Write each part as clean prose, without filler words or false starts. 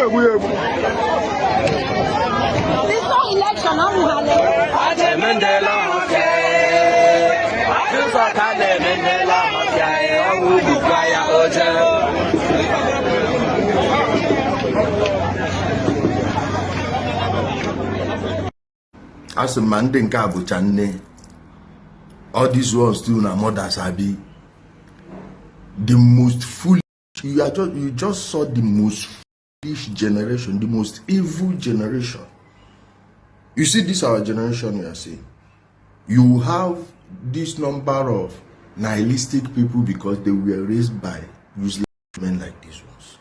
Na-egbu ya egbu. Before election, ọnwụ. Emendela ọhafịa, ụzọ ka na-emendela ọhafịa, ọnwụ bụkwa ya oje. A sị ma ndị nke a bụcha nne. All these ones too na mothers, abi? The most foolish, you just saw the most foolish generation, the most evil generation. You see this our generation you are seeing, you have this number of nihilistic people because they were raised by useless men like these ones.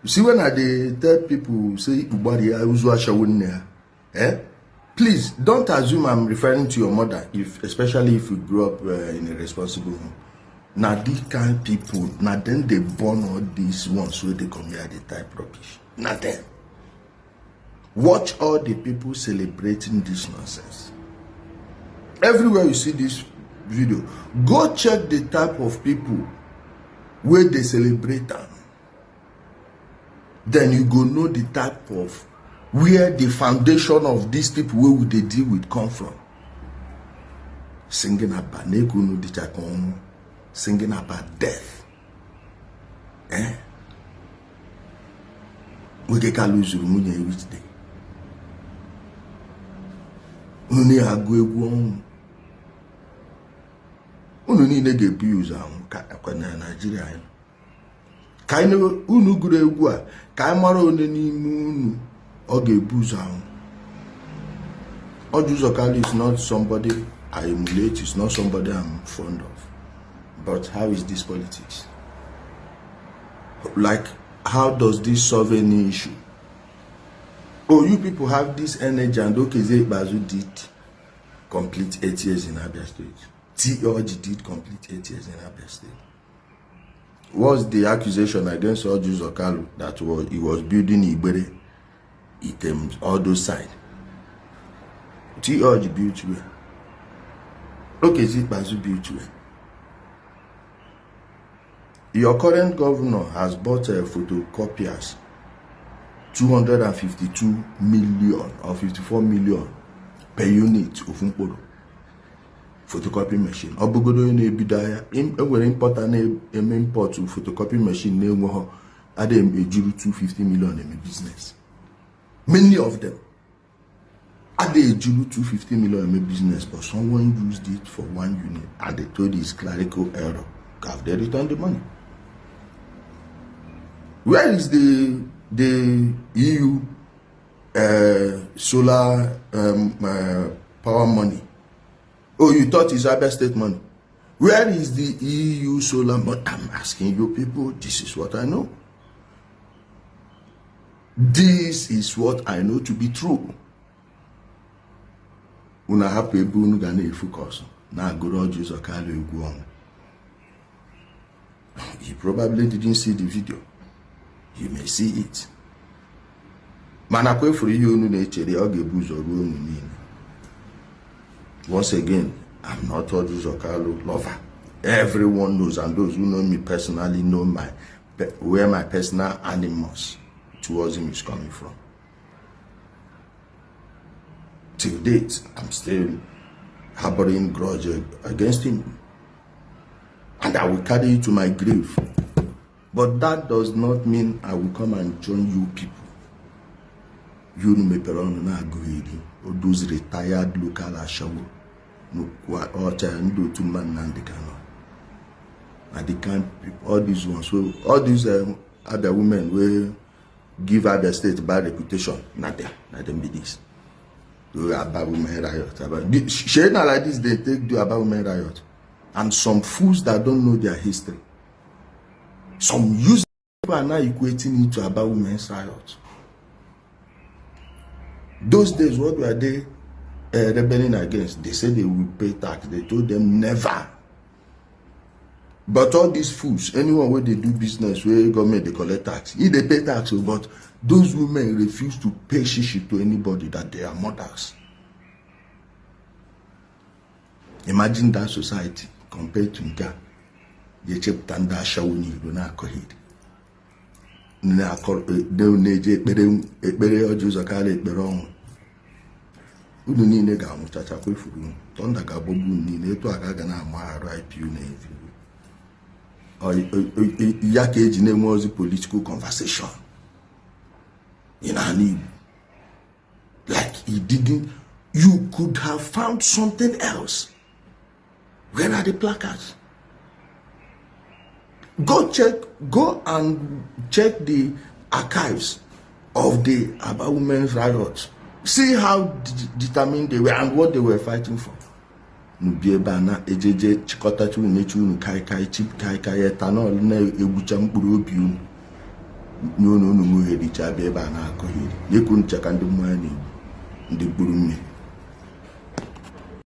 You see, when I dey tell people say ikpugbari ya uzu ashawo nne ha, eh, please don't assume I'm referring to your mother, if especially if you grew up in a responsible home. Na these kind people, na them dey born all these ones wey dey come here dey type rubbish. Na them. Watch all the people celebrating this nonsense. Everywhere you see this video, go check the type of people wey dey celebrate am. Then you go know the type of where the foundation of these people wey we dey deal with come from. Singing about n'ekunu dịcha ka ọnwụ, singing about death. Eh? Nwoke ka lụzuru nwunye which day? Unu na-agụ egwu ọnwụ. Unu niile ga-ebu ya ụzọ anwụ ka akwa na Naịjirịa anyị. Ka anyị unu gụrụ egwu a, ka anyị mara onye n'ime unu ọ ga-ebu ụzọ anwụ. Orji Uzor Kalu is not somebody I emulate, is not somebody I'm fond of. But how is this politics? Like, how does this solve any issue? Oh, you people have this energy, and Okezie Ikpeazu did complete 8 years in Abia State. T. Orji did complete 8 years in Abia State. What's the accusation against Orji Uzor Kalu? That was he was building Igbere, Item, all those side. T. Orji built where? Okezie Ikpeazu built where? Your current governor has bought photocopiers, 252 million or 54 million per unit ofu mkpụrụ photocopy machine. Ọ bụgodo onye na-ebido ahịa, enwere importer na-eme import photocopy machine na-enweghọ adịghị ejuru 250 million eme business. Many of them adịghị ejuru 250 million eme business, but someone used it for one unit and they told his clerical error. Have they returned the money? Where is the EU solar power money? Oh, you thought it's Abia State money. Where is the EU solar money? I'm asking you people, this is what I know. This is what I know to be true. Unu hapụ ebe unu ga na-efocus na-agụrụ Orji Uzor Kalu egwu ọnwụ. He probably didn't see the video. You may see it. Mana kwefuru ihe unu na-echere, ọ ga-ebu ụzọ ruo unu niile. Once again, I'm not Orji Uzor Kalu lover. Everyone knows, and those who know me personally know my where my personal animus towards him is coming from. Till date, I'm still harboring grudge against him. And I will carry it to my grave. But that does not mean I will come and join you people. You mepere ọnụ na-agụghị those retired local ashawo ọcha ndị otu mmadụ Nnamdi Kanu na the kind people, all these ones. So all these other women wey give Abia State bad reputation, na them, na them be this. Do Aba women riot. Aba shey na like this they take do Aba women riot. And some fools that don't know their history, some use people are now equating it to Aba women's riot. Those days, what were they rebelling against? They said they will pay tax. They told them never. But all these fools, anyone wey dey do business wey government dey collect tax, e dey pay tax o, but those women refuse to pay shishi to anybody, that they are mothers. Imagine that society compared to nke a ga-echepụta ndị ashawo n'iro na-akọghịrị. na-eje ekpere ekpere Orji Uzor Kalu, ekpere ọnwụ. Unu niile ga-anwụchacha, kwefuru unu. Thunder ga-agbagbu unu niile. Etu a ka a ga na-ama RIP unu ya ka eji na-enwe ozi political conversation in ala Igbo. Like he didn't, you could have found something else. Where are the placards? Go check, go and check the archives of the Aba women's riots. See how determined they were and what they were fighting for. N'ubi ebe a na-ejeje chịkọtacha unu, echi unu kaikai, chip kaikai, ethanol na-egbucha mkpụrụ obi unu nye unu. Unu ṅụghericha, bịa ebe a na-akọgheri, nyekwu ncha ka ndị mmanya na-egbu ndị mkpụrụ mmiri.